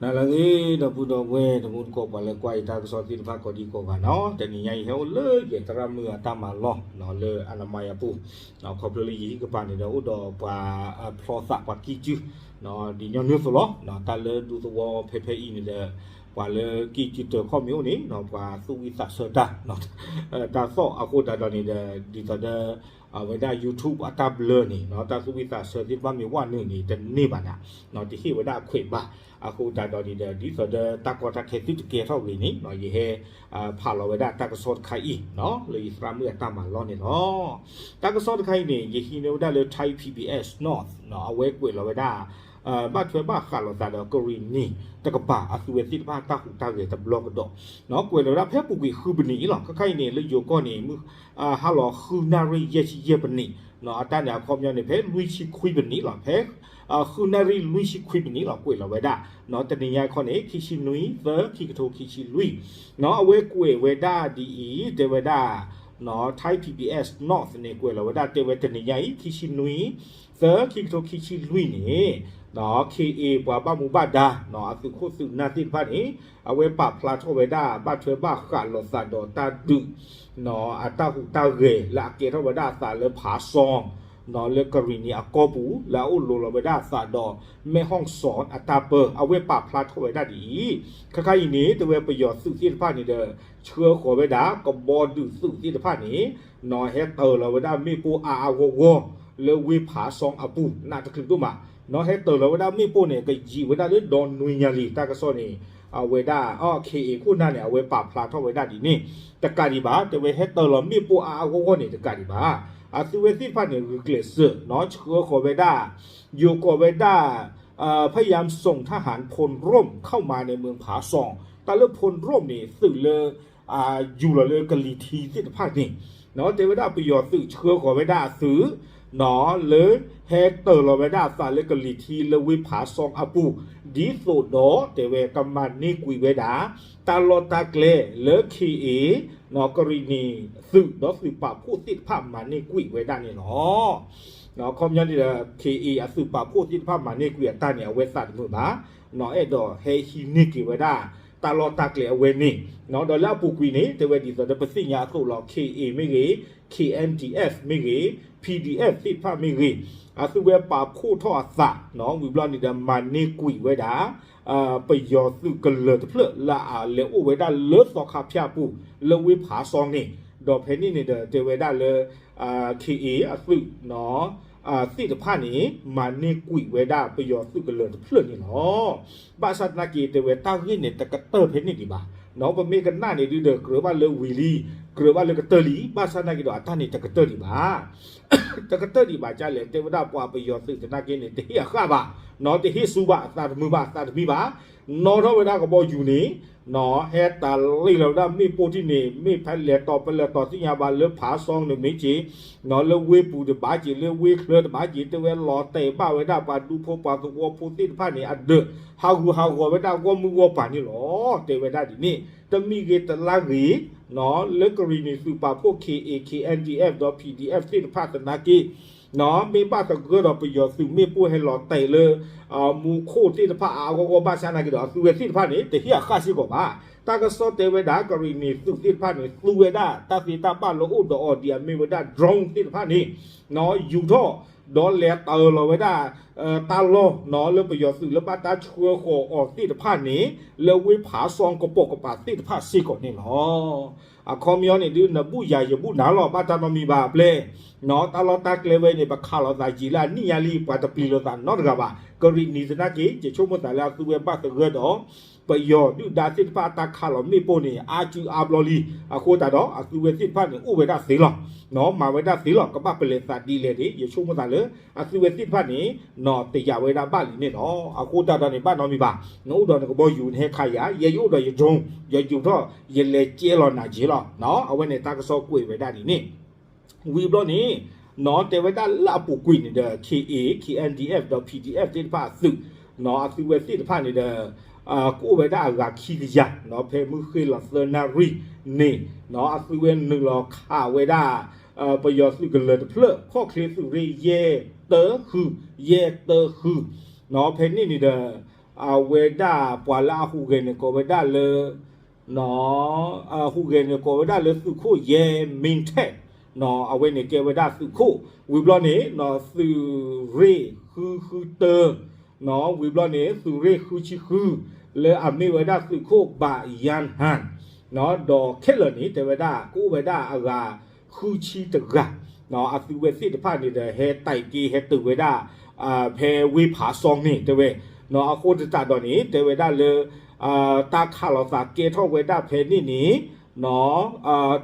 နၤလၢအဂ့ၤ ဒီပုၢ်ဒီဝဲၢ် တံၤသကိး ပှၤလၢကွၢ်ယတၢ်ကစီၣ်သ့ၣ်တဖၣ်ကိးဒံကိးဂၤနီၤ, တနံၤညါအံၤဟဲအိၣ်လၢယသရၣ်မုၣ်အတၢ်မၤလီၢ်နီၤ လၢအနမါယၤပူၤ, ခီဖျိလၢယဟံၣ်ကပၤန့ၣ်ဒီး အိၣ်ဒီးပှၤဖျီသးပှၤကံၢ်ကု ဒ်ညီနုၢ်အသိးလီၤ. တၢ်လၢဒူသဝီဖဲဖဲအံၤန့ၣ်ဒီး ပှၤလၢကံၢ်ကုတၢၤခီၣ်မ့ၢ်အိၣ်န့ၣ်နီၤ ပှၤသူၣ်ဝံၣ်သးဆၢတၢ် တၢ်သီၣ်အဃိသတးဒီးန့ၣ်ဒီး ဒ်သိးဒီး အဝဲဒၣ် YouTube အတၢ်ဘျၢန့ၣ်နီၤ တၢ်သူၣ်ဝံၣ်သးဆၢသ့ၣ်တဖၣ်မ့ၢ်ဝဲနုာ်န့ၣ် တန့ၢ်ဘၣ်နၤ, တဟ့ၣ်ဝဲဒၣ်အခွဲးဘၣ်. အဃိသတးဒီးန့ၣ်ဒီး ဒ်သိးဒီးတၢ်ကီတၢ်ခဲသုတကဲထီၣ်ဂ့ၤန့ၣ်နီၤ ယဟဲ ဖးလီၤဝဲဒၣ်တၢ်ကစီၣ်တခါအံၤနီၤ လၢယသရၣ်မုၣ်အတၢ်မၤလီၢ်န့ၣ်လီၤ. တၢ်ကစီၣ်တခါအံၤန့ၣ် ယဟံးန့ၢ်ဝဲဒၣ်လၢ Thai PBS North နီၤ အဝဲကွဲးလီၤဝဲဒၣ် ဘၣ်ထွဲဘၣ်ဃးလိာ်သးဒီးကရံၣ်နံၤတကပၤ အသုဝဲသ့ၣ်တဖၣ်တၢ်ဟူးတၢ်ဂဲၤတဘျီကဒီးနီၤ ကွဲးလီၤဝဲဒၣ်ဖဲအပူၤကွံာ်ဃုပနံးလီၤ. ခဲခါအံၤန့ၣ် လၢယိၤကီၢ်န့ၣ် မုၢ် ဟါလီၤဃုနၣ်ရံၣ်ယဲၢ်ဆံယဲၢ်ပနံးနီၤ အတၢ်န့ၣ်အခီပညီန့ၣ် ဖဲလွံၢ်ဆံခွံပနံးလီၤ ဖဲ ဃုနၣ်ရံၣ်လွံၢ်ဆံခွံပနံးလီၤ ကွဲးလီၤဝဲဒၣ် တနံၤညါခီန့ၣ် ခံဆံနွံ သၢ ခံကထိခံဆံလွံၢ်နီၤ အဝဲကွဲးဝဲဒၣ်ဒ်အံၤ တဲဝဲဒၣ် Thai PBS North န့ၣ် ကွဲးလီၤဝဲဒၣ် တဲဝဲတနံၤညါအံၤ ခံဆံနွံ သၢ ခံကထိခံဆံလွံၢ်န့ၣ် ခ့အ့ ပှၤဘၣ်မူဘၣ်ဒါ အသုးခိၣ်သုးနၢ်သ့ၣ်တဖၣ်န့ၣ် အဝဲပာ်ဖျါထီၣ်ဝဲဒၣ် ဘၣ်ထွဲဘၣ်ဃးလိာ်သးဒီးတၢ်ဒုး အတၢ်ဟူးတၢ်ဂဲၤ လၢအကဲထီၣ်ဝဲဒၣ်အသးလၢဖးစီ လၢကရံၣ်နံၤအကီၢ်ပူၤ လၢအအိၣ်လိၤလီၤဝဲဒၣ်အသးဒီး မဲၣ်ဟီၣ်စီၣ်အတၢ်ပၢ အဝဲပာ်ဖျါထီၣ်ဝဲဒၣ်ဒ်အံၤ, ခဲခါအံၤန့ၣ် တဲဝဲပယီၤသုးသ့ၣ်တဖၣ်န့ၣ်ဒီး ဆှၢဃီၤဝဲဒၣ် ကဘီဒုးသုးသ့ၣ်တဖၣ်န့ၣ် နီၤ ဟဲတၢၤလီၤဝဲဒၣ်မ့ၣ်ပိၢ်အါအါဂီၢ်ဂီၢ် လၢဝ့ၢ်ဖးစီအပူၤ နးတချုးဒိၣ်မး, နီၤ ဟဲတၢၤလီၤဝဲဒၣ်မ့ၣ်ပိၢ်န့ၣ် ကယံာ်ဝဲဒၣ်လၢဒီနွံညါလံ တၢ်ကစီၣ်န့ၣ် အဝဲဒၣ် ခ့အ့ ခိၣ်နၢ်န့ၣ် အဝဲပာ်ဖျါထီၣ်ဝဲဒၣ်ဒ်န့ၣ်, တကးဒံးဘၣ် တဲဝဲဟဲတၢၤလီၤမ့ၣ်ပိၢ်အါအါဂီၢ်ဂီၢ်န့ၣ် တကးဒံးဘၣ်, အသုဝဲသ့ၣ်တဖၣ်န့ၣ် ဂုာ်ကျဲးစၢး နီၤ ဆှၢဃီၤဝဲဒၣ် ယိၤကိးဝဲဒၣ် พยายามส่งทหาร พลร่มเข้ามาในเมืองผาซอง တၢ်လၢ พลร่ม န့ၣ် သုးလၢ ယူၤလီၤလၢကလံၤထံသ့ၣ်တဖၣ်န့ၣ် နီၤ တဲဝဲဒၣ်ပယီၤသုးဆှၢဃီၤဝဲဒၣ်အသုး နီၤ လၢဟဲတၢၤလီၤဝဲဒၣ်အသးလၢကလံၤထံလၢဝ့ၢ်ဖးစီအပူၤ ဒ်သိးဒီးတဲဝဲကမၤန့ၢ်ကွံာ်ဝဲဒၣ် တၢ်လီၢ်တၢ်ကျဲလၢ ခ့အ့ နီၤ ကရံၣ်နံၤသုးဒီးသုးပာ်ဖှိၣ်သ့ၣ်တဖၣ်မၤန့ၢ်ကွံာ်ဝဲဒၣ်န့ၣ်လီၤ. အခီပညီန့ၣ်ဒီး ခ့အ့ အသုးပာ်ဖှိၣ်သ့ၣ်တဖၣ်မၤန့ၢ်ကွံာ်အတၢ်န့ၣ် အဝဲသးတမုာ်ဘၣ်, နီၤ အဲၣ်ဒိးဟဲဟံးန့ၢ်က့ၤဝဲဒၣ် တၢ်လီၢ်တၢ်ကျဲအဝဲန့ၣ်, နီၤ ဒီးလၢအပူၤကွံာ်န့ၣ် တဲဝဲဒ်သိးဒီးပသ့ၣ်ညါအသိးလီၤ ခ့အ့ မ့ၢ်ဂ့ၤ, ခ့ၣ်အဲၣ်ဒ်အ့ၣ် မ့ၢ်ဂ့ၤ, ပံၤဒံၣ်အဲၣ်သ့ၣ်တဖၣ်မ့ၢ်ဂ့ၤ, အသုဝဲပာ်ဖှိၣ်ထီၣ်အသး နီၤ ဝံၤဘျီန့ၣ်ဒီးမၤန့ၢ်ကွံာ်ဝဲဒၣ် ပယီၤသုးကလၢၤတဖျၢၣ်လၢအလဲၤအိၣ်ဝဲဒၣ်လၢသီခါဖၠၣ်ပူၤ လၢဝ့ၢ်ဖးစီန့ၣ်, ဒီးဖဲန့ၣ်န့ၣ်ဒီးတဲဝဲဒၣ်လၢ ခ့အ့ အသုး သ့ၣ်တဖၣ်န့ၣ် မၤန့ၢ်ကွံာ်ဝဲဒၣ်ပယီၤသုးကလၢၤတဖျၢၣ်န့ၣ်လီၤ. ဘၣ်ဆၣ်သနာ်က့ တဲဝဲတၢ်ဂ့ၢ်န့ၣ် တကတၢၢ်ဖဲန့ၣ်ဒံးဘၣ်, နီၤ ပမ့ၢ်ကနၣ်န့ၣ်ဒုဒီး ကြၢးဘၣ်လၢဝံၤလံ, ကြၢးဘၣ်လၢကတၢၢ်လံ, ဘၣ်ဆၣ်သနာ်က့ဒီး အတၢ်န့ၣ်တကတၢၢ်ဒံးဘၣ် တကတၢၢ်ဒံးဘၣ်ကလဲၣ်, တဲဝဲဒၣ်ပှၤပယီၤသုးသနာ်က့န့ၣ် တဟ့ၣ်အဃၣ်ဘၣ်, နီၤ တဟ့ၣ်ဆူဘၣ်, အသးတမုာ်ဘၣ်, အသးတမံဘၣ်, နီၣ်ထီၣ်ဝဲဒၣ်ကဘီယူၤန့ၣ်, နီၤ ဟဲတၢ်လ့ၣ်လီၤဝဲဒၣ်မ့ၣ်ပိၢ်ထံၣ်န့ၣ် မ့ၢ်ဖဲလဲၤတီၤပလဲၤတီၤသ့ၣ်ညါဘၣ်လၢဖးစီန့ၣ်မ့ၢ်က့ၤ, နီၤ လၢဝ့ၢ်ပူၤတဘၣ်က့ၤ လၢဝ့ၢ်ချၢတဘၣ်က့ၤ တဲဝဲလီၤတဲာ်ဘၣ်ဝဲဒၣ်ပှၤဒူဖိပှၤသဝီဖိသ့ၣ်တဖၣ်န့ၣ် အဒၢး ဟးဂူာ်ဟးဂီၤဝဲဒၣ်ဂီၢ်မုၢ်ဂီၢ်ပၤန့ၣ်လီၤ. တဲဝဲဒၣ်ဒ်န့ၣ် တမံၤဂ့ၤတလါဂ့ၤ နီၤ လၢကရံၣ်နံၤသုးပာ်ဖှိၣ် ခ့အ့ ခ့ၣ်အဲၣ်ဒ်အ့ၣ် ဒီး ပံၤဒံၣ်အဲၣ်သ့ၣ်တဖၣ်သနာ်က့ နီၤ မ့ၢ်ဘၣ်သဂၢၢ်ဒီးပယီၤသုးမ့ၣ်ပိၢ်ဟဲလီၤတဲာ်လၢ မူခိၣ်သ့ၣ်တဖၣ်အါအါဂီၢ်ဂီၢ် ဘၣ်ဆၣ်သနာ်က့ဒီး အသုဝဲသ့ၣ်တဖၣ်န့ၣ် တဟ့ၣ်အဃၣ်စ့ၢ်ကီးဘၣ်. တၢ်ကစီၣ်တဲဝဲဒၣ် ကရံၣ်နံၤသုးသ့ၣ်တဖၣ်န့ၣ် သူဝဲဒၣ်တၢ်သ့တၢ်ဘၣ်လၢအိၣ်ဒီးအီၤဒ်အမ့ၢ်ဝဲဒၣ် drone သ့ၣ်တဖၣ်န့ၣ် နီၤ ယူၤထီၣ် ဒီးလဲၤတၢၤလီၤဝဲဒၣ် တၢ်လီၢ် နီၤ လၢပယီၤသုးလၢဘၣ်တၢ်ဆှၢဃီၤအီၤသ့ၣ်တဖၣ်န့ၣ် လၢဝ့ၢ်ဖးစီကပိာ်ကပၤသ့ၣ်တဖၣ်စ့ၢ်ကီးန့ၣ်လီၤ. အခီပညီန့ၣ်ဒု နဘူးယၤယဘူးနၤလီၤ ဘၣ်တၢ်နီတမံၤဘၣ်အပျဲၢ်, နီၤ တၢ်လီၢ်တၢ်ကျဲဝဲန့ၣ် ပခးလိာ်သးယံာ်လၢအနံၣ်ညါလံ ပှၤတပျံၤလိာ်သးနီတဂၤဘၣ်. ကရံၣ်နံၤသနာ်က့ ယဆိကမိၣ်သးလၢအသုဝဲဘၣ်သဂၢၢ်ဒီး ပယီၤဒုၣ်ဒါသ့ၣ်တဖၣ်အတၢ်ခးလီၤမ့ၣ်ပိၢ်န့ၣ် အါစုအါဘျီလံ. အဃိသတးဒီး အသုဝဲသ့ၣ်တဖၣ်န့ၣ် အိၣ်ဝဲဒၣ်သ့လီၤ, နီၤ မၤဝဲဒၣ်သ့လီၤ, ကဘၣ်ပလဲၤသးဒ်လဲၣ်န့ၣ် ယဆိကမိၣ်သးလၢ အသုဝဲသ့ၣ်တဖၣ်န့ၣ် နီၤ တယာ်ဝဲဒၣ်ဘၣ်လံန့ၣ်လီၤ. အဃိသတးဒီးန့ၣ် ဘၣ်နီတမံၤဘၣ်, နအိၣ်ဒီးနကဘီယူၤနဟဲခးယၤ, ယဲယအိၣ်ဒီးယ drone ယယူၤထီၣ် ယလဲၤကဲလီၤနၤက့ၤလီၤ. နီၤ အဝဲန့ၣ်တၢ်ကစီၣ်ကွဲးဝဲဒၣ်ဒ်န့ၣ် ဝံၤဘျီန့ၣ် နီၤ တဲဝဲဒၣ်လၢအပူၤကွံာ်န့ၣ်ဒီး ခ့အ့ ခ့ၣ်အဲၣ်ဒ်အ့ၣ် ဒီး ပံၤဒံၣ်အဲၣ်သ့ၣ်တဖၣ်အသုး, နီၤ အသုဝဲသ့ၣ်တဖၣ်န့ၣ်ဒီး ကအိၣ်ဝဲဒၣ်အဂၤခံကယၤ, နီၤ ဖဲမုၢ်ဃ့ၢ်လီၤသၢနၣ်ရံၣ်န့ၣ် နီၤ အသုဝဲနုာ်လီၤခးဝဲဒၣ် ပယီၤသုးကလၢၤတဖျၢၣ် ခီၣ်ချ့သုးရ့ၣ် ယဲၢ်တၢဃု, ယဲၢ်တၢဃု, နီၤ ဖဲန့ၣ်န့ၣ်ဒီး အဝဲဒၣ်ပှၤလၢအဟူးဂဲၤန့ၣ် ကိးဝဲဒၣ်လၢ ဟူးဂဲၤန့ၣ် ကိးဝဲဒၣ်လၢသုးခိၣ်ယဲမ့ထဲး, အဝဲန့ၣ်ကဲဝဲဒၣ်သုးခိၣ်, ဝံၤဘျီန့ၣ် သုးရ့ၣ်ဃုဃုတၢ, ဝံၤဘျီန့ၣ် သုးရ့ၣ်ဃုဆံဃု လၢအမ့ၢ်ဝဲဒၣ်သုးခိၣ်ဘၣ်ယၣ်ဟၣ်, ဒီးခဲလၢာ်န့ၣ် တဲဝဲဒၣ် ကအိၣ်ဝဲဒၣ်အဂၤဃုဆံတဂၤ, အသုးဝဲသ့ၣ်တဖၣ်န့ၣ်ဒီး ဟဲတဲာ်က့ၤဟဲတုၤဝဲဒၣ် ဖဲဝ့ၢ်ဖးစီန့ၣ် တဲဝဲ, အဃိသတးဒီးန့ၣ် တဲဝဲဒၣ်လၢ တၢ်ခးလိာ်သးကဲထီၣ်ဝဲဒၣ်ဖဲန့ၣ်န့ၣ်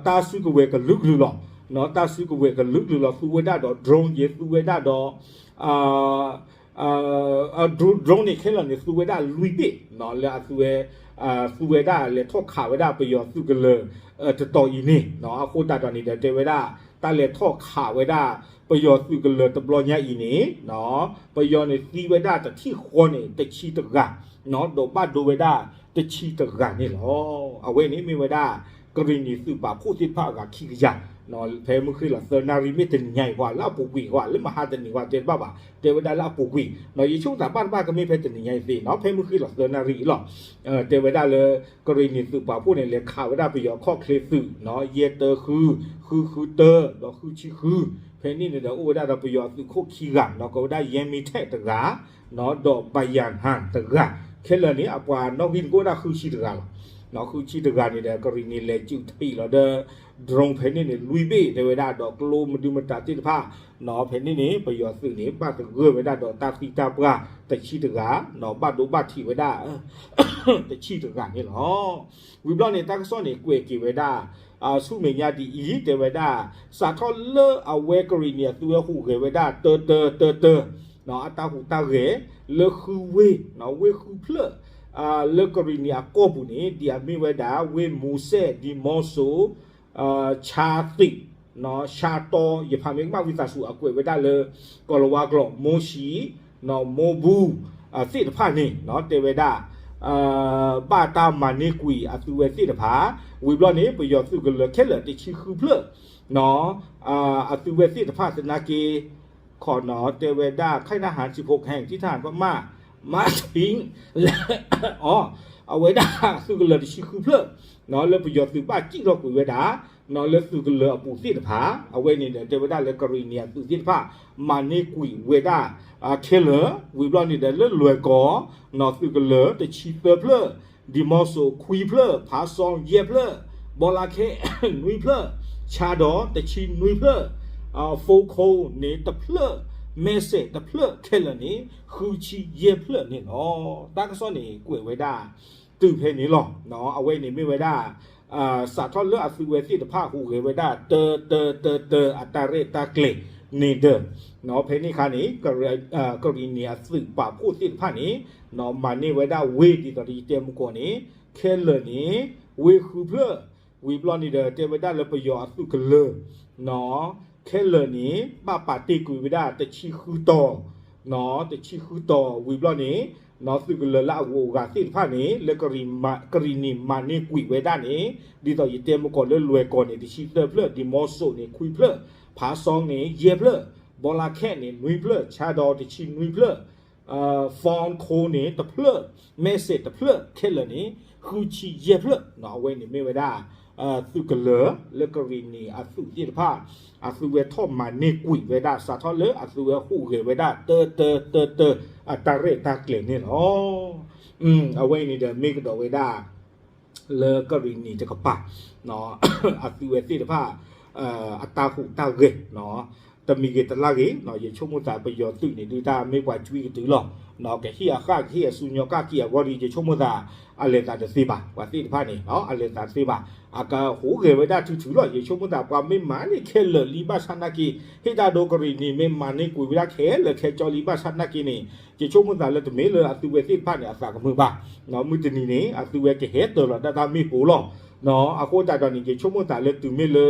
တၢ်စုကဝဲၤကလုာ်ကလုာ်လီၤ. တၢ်စုကဝဲၤကလုာ်ကလုာ်လီၤ. သူဝဲဒၣ်ဒီး drone ယဲ သူဝဲဒၣ်ဒီး drone န့ၣ် ခဲလၢာ်န့ၣ် သူဝဲဒၣ်လွံၢ်ဘ့ၣ် လၢအသူဝဲ သူဝဲဒၣ်လဲၤထီၣ်ခးဝဲဒၣ်ပယီၤသုးကလၢၤ တတီၤအံၤန့ၣ် အဃိသတးဒီးန့ၣ်ဒီး တဲဝဲဒၣ် တၢ်လဲၤထီၣ်ခးဝဲဒၣ်ပယီၤသုးကလၢၤတဘျီညါအံၤန့ၣ် ပယီၤန့ၣ်သံဝဲဒၣ်တထံၣ်ဃီန့ၣ် တဆံတဂၤ ဒီးဘၣ်ဒိဝဲဒၣ်တဆံတဂၤန့ၣ်လီၤ. အဝဲန့ၣ်မ့ၢ်ဝဲဒၣ် ကရံၣ်နံၤသုးပာ်ဖှိၣ်သ့ၣ်တဖၣ်အဂၤခံကယၤ ဖဲမုၢ်ဃ့ၢ်လီၤသၢနၣ်ရံၣ် မ့ၢ်တနံၤညါအံၤဃီ လၢမဟါတနံၤဃီတဲတဘၣ်ဘၣ် တဲဝဲဒၣ်လၢအပူၤကွံာ် ယဆိကမိၣ်သးဘၣ်တဘၣ်ကမ့ၢ်ဖဲတနံၤညါအံၤသ့ၣ်နီၤ ဖဲမုၢ်ဃ့ၢ်လီၤသၢနၣ်ရံၣ်အံၤလီၤ. တဲဝဲဒၣ်လၢ ကရံၣ်နံၤသုးပာ်ဖှိၣ်န့ၣ် လဲၤခးဝဲဒၣ်ပယီၤခီၣ်ချ့သုး ယဲၢ်တၢဃု ဃုဃုတၢ ဒီးဃုဆံဃု ဖဲန့ၣ်န့ၣ်ဒီး အိၣ်ဝဲဒၣ်ဒီးပယီၤသုးခိၣ်ခံဂၤ ကိးဝဲဒၣ်ယဲမ့ထဲးတဂၤ ဒီးဘၣ်ယၣ်ဟၣ်တဂၤ ခဲလၢာ်န့ၣ် အပှၤနီၣ်ဂံၢ်န့ၣ်ကအိၣ်ဝဲဒၣ်ဃုဆံတဂၤလီၤ. ဃုဆံတဂၤန့ၣ်ဒီး ကရံၣ်နံၤလဲၤစုးထံးလီၤဒီး drone ဖဲန့ၣ်န့ၣ် လွံၢ်ဘ့ၣ် တဲဝဲဒၣ်ဒီးကျိမဒုမတၤသ့ၣ်တဖၣ် ဖဲန့ၣ်န့ၣ် ပယီၤသုးန့ၣ် ဘၣ်သဂၢၢ်ဝဲဒၣ်ဒီးတၢ်သံတၢ်ပှၢ်တဆံတဂၤ ဘၣ်ဒိဘၣ်ထံးဝဲဒၣ် တဆံတဂၤန့ၣ်လီၤ. ဝံၤဘျီန့ၣ် တၢ်ကစီၣ်န့ၣ် ကွဲးက့ၤဝဲဒၣ် ဆူမဲာ်ညါဒ်အံၤ တဲဝဲဒၣ် စးထီၣ်လၢအဝဲကရံၣ်နံၤအသုးဝဲဟူးဂဲၤဝဲဒၣ် တၢတၢတၢတၢ အတၢ်ဟူးတၢ်ဂဲၤ လၢဃုဝ့ၢ် ဝ့ၢ်ဃုဖျၢၣ် လၢကရံၣ်နံၤအကီၢ်ပူၤန့ၣ် ဒ်အမ့ၢ်ဝဲဒၣ် ဝ့ၢ်မူစဲၣ် ဒံမီစိ ဆါသံး ဆါတီ ယဖးမ့ၢ်ကမၣ်ဝံသးစူၤ အကွဲးဝဲဒၣ်လၢ ကီၤလၤဝါကျိာ် မိၢ်ဆံး မိၢ်ဘူၣ် သ့ၣ်တဖၣ်န့ၣ် တဲဝဲဒၣ် ဘၣ်တၢ်မၤန့ၢ်ကွံာ်အသုးဝဲသ့ၣ်တဖၣ် ဝံၤဘျီန့ၣ် ပယီၤသုးကလၢၤခဲလၢာ်တဆံဃုဖျၢၣ် အသုးဝဲသ့ၣ်တဖၣ်သနာ်က့ ခီနီၤ တဲဝဲဒၣ် ခၢၣ်နၢ်ဟၣ် ထံဖိကဟဲ ထံထၣ်ပမၣ် မၤထံ အီ အဝဲဒၣ်သုးကလၢၤတဆံဃုဖျၢၣ် လၢပယီၤသုးဘၣ်စံၣ်ထီၣ်ကွံာ်ဝဲဒၣ် လၢသုးကလၢၤအပူၤသ့ၣ်တဖၣ် အဝဲန့ၣ်ဒီး တဲဝဲဒၣ်လၢကရံၣ်နံၤအသုးသ့ၣ်တဖၣ် မၤန့ၢ်ကွံာ်ဝဲဒၣ် ခဲလၢာ် ဝံၤဘျီန့ၣ်ဒီး လၢလွဲၢ်ကီၢ် သုးကလၢၤတဆံသၢဖျၢၣ် ဒံမီစိခွံဖျၢၣ် ဖါစီယဲၢ်ဖျၢၣ် ဘီလါခဲ နွံဖျၢၣ် ဆါဒီးတဆံနွံဖျၢၣ် ဖိခိၣ်န့ၣ်တဖျၢၣ် မဲစဲးတဖျၢၣ် ခဲလၢာ်န့ၣ် ဃုဆံယဲၢ်ဖျၢၣ်န့ၣ်လီၤ. တၢ်ကစီၣ်န့ၣ် ကွဲးဝဲဒၣ် တုၤဖဲန့ၣ်လီၤ. အဝဲန့ၣ်မ့ၢ်ဝဲဒၣ် စးထီၣ်လၢအသုးဝဲသ့ၣ်တဖၣ်ဟူးဂဲၤဝဲဒၣ် တၢတၢတၢတၢ အတၢ်ရဲၣ်တၢ်ကျဲၤန့ၣ်ဒီး ဖဲန့ၣ်အခါန့ၣ် ကရံၣ်နံၤအသုးပာ်ဖှိၣ်သ့ၣ်တဖၣ်န့ၣ် မၤန့ၢ်ဝဲဒၣ်ဝ့ၢ်ဒ်သိးဒီးယတဲမုၢ်ကီၢ်န့ၣ် ခဲလၢာ်န့ၣ် ဝ့ၢ်ဃုဖျၢၣ် ဝံၤဘျီန့ၣ်ဒီး တဲဝဲဒၣ်လၢပယီၤအသုးကလၢၤ ခဲလၢာ်န့ၣ် ဘၣ်ပာ်တ့ၢ်ကွံာ်ဝဲဒၣ်တဆံဃုတီၤ တဆံဃုတီၤ ဝံၤဘျီန့ၣ် သုးကလၢၤလၢအဂုၤအဂၤသ့ၣ်တဖၣ်န့ၣ် လၢကရံၣ်နံၤမၤန့ၢ်ကွံာ်ဝဲဒၣ်န့ၣ် ဒ်သိးယတဲမုၢ်ကီၢ်လၢလွဲၢ်ကီၢ်န့ၣ် တဆံသၢဖျၢၣ် ဒံမီစိၣ်န့ၣ် ခွံဖျၢၣ် ဖါစီန့ၣ် ယဲၢ်ဖျၢၣ် ဘီလါခဲန့ၣ် နွံဖျၢၣ် ဆါဒီးတဆံနွံဖျၢၣ် ဖီခိၣ်န့ၣ် တဖျၢၣ် မဲစဲးတဖျၢၣ် ခဲလၢာ်န့ၣ် ဃုဆံယဲၢ်ဖျၢၣ် အဝဲန့ၣ်မ့ၢ်ဝဲဒၣ် သုးကလၢၤ လၢကရံၣ်နံၤအသုးသ့ၣ်တဖၣ် အသုးဝဲထီၣ်မၤန့ၢ်ကွံာ်ဝဲဒၣ် စးထီၣ်လၢအသုးဝဲဟူးဂဲၤဝဲဒၣ် တၢတၢတၢတၢ အတၢ်ရဲၣ်တၢ်ကျဲၤန့ၣ်လီၤ. အဝဲအံၤန့ၣ်ဒီးမ့ၢ်ကဒီးဝဲဒၣ် လၢကရံၣ်နံၤတကပၤ အသုးဝဲသ့ၣ်တဖၣ် အတၢ်ဟူးတၢ်ဂဲၤ တမံၤဂ့ၤတလါဂ့ၤ ယဆိကမိၣ်သးပယီၤသုးန့ၣ် ဒုးတၢ်မ့ၢ်ပှၤကွံကတုၤလီၤ ကဟ့ၣ်အဃၣ်ကဟ့ၣ်အစူညါကၣ်က့ၤအဂီၢ်ဒီး ယဆိကမိၣ်သး အလဲၤသးတသ့ဘၣ် ပှၤသ့ၣ်တဖၣ်န့ၣ် အလဲၤသးတသ့ဘၣ် အကဟူးဂဲၤဝဲဒၣ်ထုထုလီၤ ယဆိကမိၣ်သး ပှၤမ့ၢ်မၤန့ၢ်ခဲလၢာ်လံဘၣ်ဆၣ်နာ်က့ ဟ့ၣ်တၢ်ဒိကရံၣ်နံၤ မ့ၢ်မၤန့ၢ်ကွံာ်ဝဲဒၣ်ခဲလၢာ်ခဲဆ့လံဘၣ်ဆၣ်နာ်က့န့ၣ် ယဆိကမိၣ်သးလၢတမ့ၢ်လၢအသုးဝဲသ့ၣ်တဖၣ်န့ၣ် အသးကမုာ်ဘၣ် မုၢ်တနံၤန့ၣ် အသုးဝဲကဟဲတၢၤလီၤဒၣ်တၢ်မ့ၣ်ပိၢ်လီၤ. အဃိသတးဒီးန့ၣ် ယဆိကမိၣ်သးလၢတုၤမ့ၢ်လၢ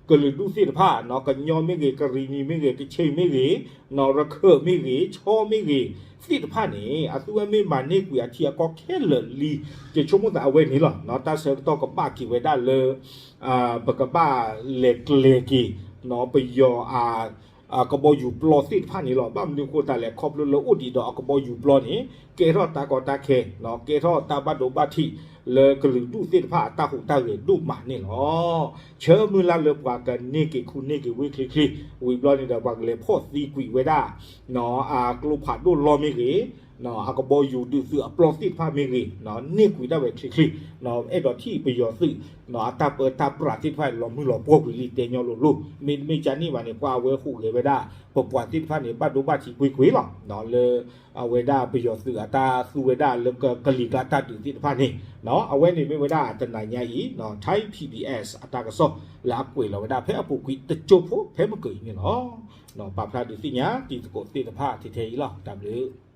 ကလုာ်ဒူၣ်သ့ၣ်တဖၣ် ကညီမ့ၢ်ဂ့ၤ ကရံၣ်နံၤမ့ၢ်ဂ့ၤ ကခ့ၣ်မ့ၢ်ဂ့ၤ ရခၢၣ်မ့ၢ်ဂ့ၤ ခၠ့ၣ်မ့ၢ်ဂ့ၤ သ့ၣ်တဖၣ်န့ၣ် အသုးဝဲမ့ၢ်မၤန့ၢ်ကွံာ်အထံအကီၢ်ခဲလၢာ်လံ ယဆိကမိၣ်သးအဝဲန့ၣ်လီၤ တၢ်ဆၢကတီၢ်ကဘၣ်က့ၤဝဲဒၣ်လၢ ပကဘၣ်လဲၤကျဲၤက့ၤ ပယီၤအ ကဘီယူၤပျီသ့ၣ်တဖၣ်န့ၣ်လီၤ. ဘၣ်မနုၤအဃိသတးလဲၣ် ခီဖျိလၢအိၣ်ဒံးဒီးအကဘီယူၤပျီန့ၣ် ကဲထီၣ်တၢ်ကီတၢ်ခဲ ကဲထီၣ်တၢ်ဘၣ်ဒိဘၣ်ထံးလၢကလုာ်ဒူၣ်သ့ၣ်တဖၣ်အတၢ်ဟူးတၢ်ဂဲၤဒိၣ်မးန့ၣ်လီၤ. ဆၢမုၢ်လၢ်လၢပှၤကန့ၢ်က့ၤခူန့ၢ်က့ၤဝ့ၢ်ချ့ချ့ ဝံၤဘျီန့ၣ်ဒီး ပှၤကလဲၤဖီၣ်သံကွံာ်ဝဲဒၣ် အကျိဖးဒိၣ်လီၢ်မ့ၢ်ဂ့ၤ အကဘီယူၤဒုးသုးအပျီသ့ၣ်တဖၣ်မ့ၢ်ဂ့ၤ န့ၢ်ကွံာ်ဒၣ်ဝဲချ့ချ့ အဲၣ်ဒိးထံၣ်ပယီၤသုး အတၢ်ပၢတၢ်ပြးသ့ၣ်တဖၣ်လီၤမုၢ်လီၤပှီၢ်ကွံာ်လံ တဲညီလိၤလိၤ မ့တမ့ၢ်ကန့ၣ်ဘၣ်န့ၣ် ကွၢ်အဝဲဟူးဂဲၤဝဲဒၣ် ပပှၤသ့ၣ်တဖၣ်န့ၣ် ဘၣ်ဒိဘၣ်ထံးကွ့ၢ်ကွ့ၢ်လီၤ. လၢ အဝဲဒၣ်ပယီၤသုးအတၢ်သူဝဲဒၣ်လၢကလံၤကျါတၢ်ဒုးသ့ၣ်တဖၣ်န့ၣ် အဝဲန့ၣ်မ့ၢ်ဝဲဒၣ်တနၤညါအံၤ Thai P B S အတၢ်ကစီၣ်လၢအကွဲးလီၤဝဲဒၣ်ဖဲအပူၤကွံာ်တကၠိဖိဖဲမုၢ်ကၢၤအံၤန့ၣ်လီၤ. ပာ်ဖျါဒုးသ့ၣ်ညါတံၤသကိးသ့ၣ်တဖၣ်ထဲထဲအံၤလီၤ. တၢ်ဘျုး